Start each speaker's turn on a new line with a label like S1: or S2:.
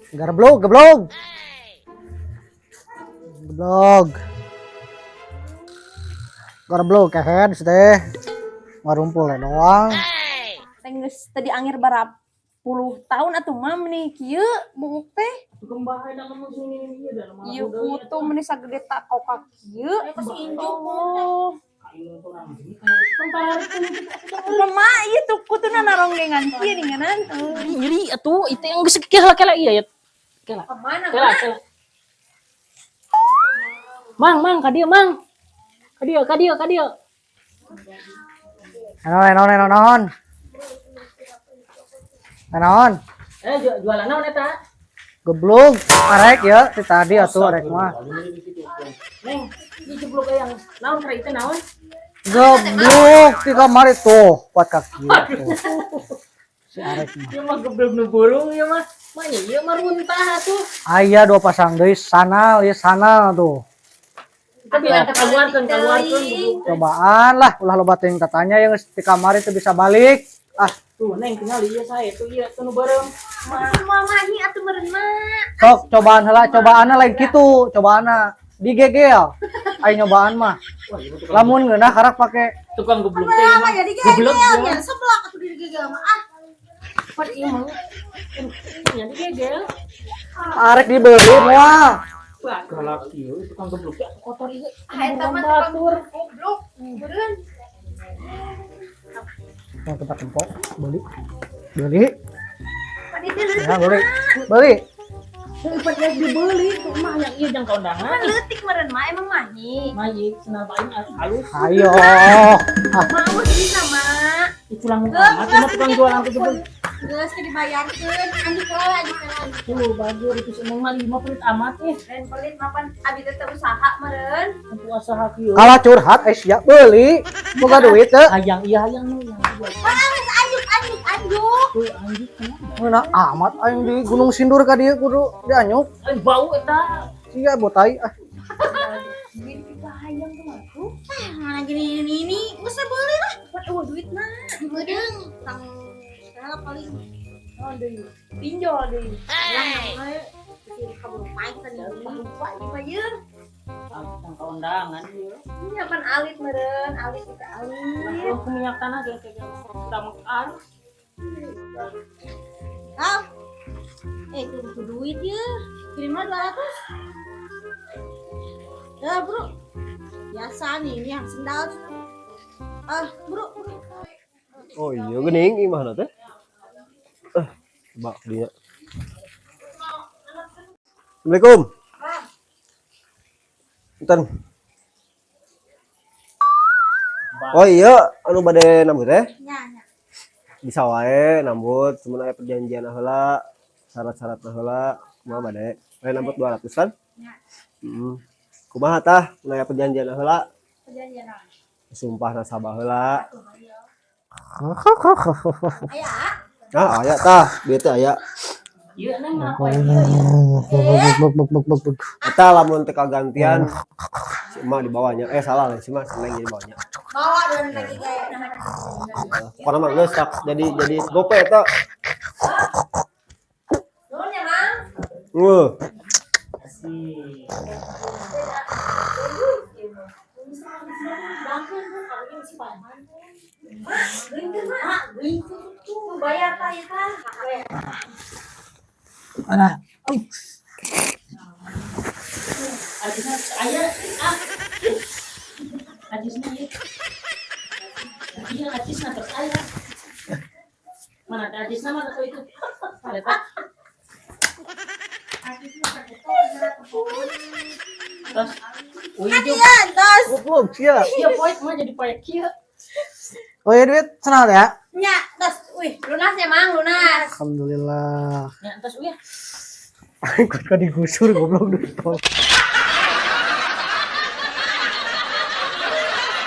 S1: Garblog, geblog. Geblog. Garblog kehed teh. Ngarumpul doang.
S2: Teh geus tadi angir barap puluh tahun atuh mam nih kieu buuk teh. Ieu kutu meni sagede tak koka kieu. Oh. Mama ieu tuh kutuna naronggengan kieu ninganan.
S3: Nyeri atuh itu yang geus kela kela iya ya. Kela.
S2: Kemana?
S3: Kela kela. Mang, mang ka dieu, Mang. Ka dieu, ka dieu, ka dieu.
S1: Naon, naon, naon, naon. Naon.
S3: Eh, jualan naon eta?
S1: Geblog, arek ya, ti tadi atuh arek mah.
S3: Neng, ieu jeblok yang naon kira itu naon?
S1: Geblog ti kamari tuh, kuat kaki tuh. Si arek mah.
S3: Ieu mah geblok nu burung ieu mah. Mah ieu mah runtah atuh.
S1: Aya dua pasang deui sanal, ieu sanal tuh.
S3: Tapi bilang keluarkeun, keluarkeun.
S1: Cobaan lah, ulah loba teuing tatanya yang geus ti kamari teu bisa balik. Ah,
S3: Tuh, Neng tinggal ieu saya tuh ieu tuh nu beureum.
S2: Mama mahi atuh meureun mah.
S1: Sok cobaan heula, cobaanna lain kitu, cobaanna digegel. Ayo nyobaan mah.
S3: Wah, ieu mah tukang
S1: Lamun ngeunah karak pake
S3: tukang geblok teh ieu mah.
S4: Jadi
S3: Geblok
S4: gegel
S3: ieu
S4: nya
S3: mah.
S4: seblak atuh di gegel mah ah.
S3: Pan ieu mah. Nya digegel.
S1: Arek dibeli moal.
S3: Wah, galak ieu tukang geblok teh kotor ieu.
S2: Ah eta mah tukang goblok meureun.
S1: Mau tempat tempo, beli. Beli.
S2: Panitia leutik.
S1: Ya, beli. Beli.
S3: Pan ieu dibeli tuh mah yang ieu jang ka undangan.
S2: Leutik meureun mah emang mahi.
S3: Mahi cenah paling halus.
S1: Ayo. Ah,
S2: Mau bisa mah.
S3: Itu langsung amat ieu mah tukang jualan tuh geblok.
S4: Geus ke dibayarkeun anjuk heula anjuk heula.
S3: Tuh, bagus itu seneng mah lima pelit amat ih.
S2: Lain pelit mapan abi teh teu usaha meureun.
S3: Puasa kieu.
S1: Kalah curhat eh sia beli. Boga duit teu.
S3: Hayang iya hayang nu yang
S4: Ah, geus anjuk anjuk anjuk.
S3: tuh anjing kenapa?
S1: Ngeunah amat aing di Gunung Sindur ka dieu kudu dianyuk.
S3: Eh, bau eta.
S1: Sia botai ah.
S2: Gini hayang tuh mah tuh.
S4: Ah, mana gini ini ini geus beli lah.
S2: Pan eueuh duitna.
S4: Meureun tang salah paling
S2: Oh deui. Pinjol deui.
S4: lah namanya kabur paik kan ini.
S2: Lupa ieu mah ye.
S3: Tang ka undangan ieu.
S2: Ini pan alit meureun, alit itu alit.
S3: Aku minyak tanah kayak kayak udah mekar.
S4: Ah. Eh, itu butuh duit ya. Kirim 200. Ya, bro. Biasa nih, ini yang sendal. Ah, bro, bro.
S5: Oh iya geuning imahna teh. Eh, coba dia. Assalamualaikum. Punten. Oh iya, anu bade nambut teh?
S4: Nya, nya.
S5: Bisa wae nambut, cuman aya perjanjian heula, syarat-syarat heula, kumaha bade? Aya nambut 200 kan?
S4: Nya.
S5: Heeh. Kumaha tah, mun aya perjanjian heula?
S4: Perjanjian naon?
S5: Sumpah nasabah heula.
S4: Aya.
S5: Ah, aya tah, bieu teh aya.
S3: Ieu neng apa ieu?
S5: Eta lamun teu kagantian si emak dibawanya. Eh salah lah, si emak si neng jadi bawanya.
S4: Bawa dan lagi kayak.
S5: Pokoknya mah geus tak jadi gope eta.
S2: Nuhun ya, Mang.
S5: Weuh.
S3: Asik.
S2: Tuh bayar tah ieu tah.
S1: Alah.
S3: Ajisna aya ah. Ajisna ieu. Iya ajisna terus aya. Mana ada ajisna mana tuh itu? Ada. Terus Wih,
S4: Iya, tos.
S1: Goblok sia.
S3: iya poek mah jadi poek kieu.
S1: Oh iya duit senang ya.
S4: Nya, tos. Wih,
S2: Lunas ya, Mang, lunas.
S1: Alhamdulillah.
S3: Ya, terus uya.
S1: Aing kudu digusur goblok duit tol.